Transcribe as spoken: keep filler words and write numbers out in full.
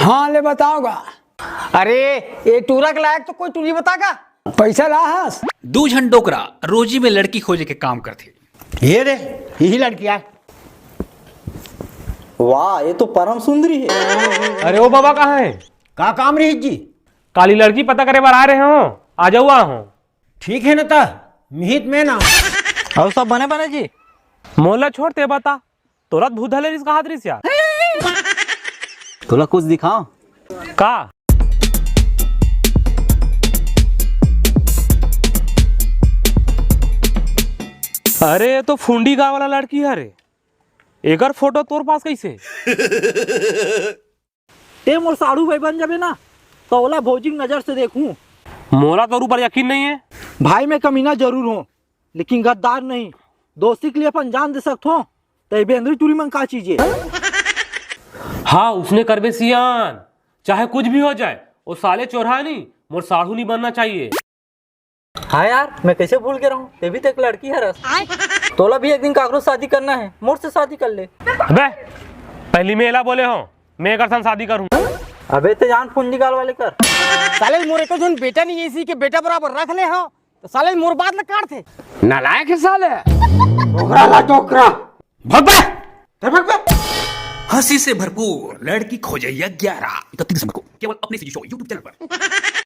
हाँ, ले बताओ गा। अरे, ये टूरा के लायक तो कोई टूरी बता गा। पैसा ला हस? दू झन डोकरा रोजी में लड़की खोजे के काम करथे। ये रे, यही लड़की आय। वाह, ये तो परम सुंदरी है। अरे ओ बाबा, कहाँ है? का काम रही जी? काली लड़की पता करे बर आ रहे हो, आ जाओ, आ हो। ठीक है ना ता, मिहित में ना। और सब बने बने जी? मोला छोड़, ते बता, तोला भूत धले रिस कहात रिस यार। तोला कुछ दिखाओ। का? अरे, ये तो फुंडी गाँव वाला लड़की हरे। एकर फोटो तोर पास कैसे? ते मोर साढ़ू भाई बन जाबे ना, तो ओला भौजी के नजर से देखूं। मोला तोर ऊपर यकीन नहीं है। भाई, मैं कमीना जरूर हूँ, लेकिन गद्दार नहीं। दोस्ती के लिए अपन जान दे सकत हो, तो ये बेंदरी टूरी मन का चीज है? हाँ, उसने करबे सियान, चाहे कुछ भी हो जाए, वो साले चोरहा नहीं, मोर साढ़ू नहीं बनना चाहिए। हाँ यार, मैं कैसे भूल के रहूं, ते भी तो एक लड़की हरस। तोला भी एक दिन काकरो शादी करना है, मोर से शादी कर ले। अबे, पहली मैं एला बोले हो, मैं एकर संग शादी करूं। अबे ते जान फुंडी गाल वाले कर। साले मोर एको झन बेटा नहीं है, इसी के बेटा बराबर रख ले हो, तो साले मोर बात ल काटथे। नालायक है साले। डोकरा ला डोकरा। भग बे। ते भग बे। हंसी से भरपूर लड़की खोजैया ग्यारह, इकतीस दिसंबर को केवल अपने सीजी शो YouTube चैनल पर।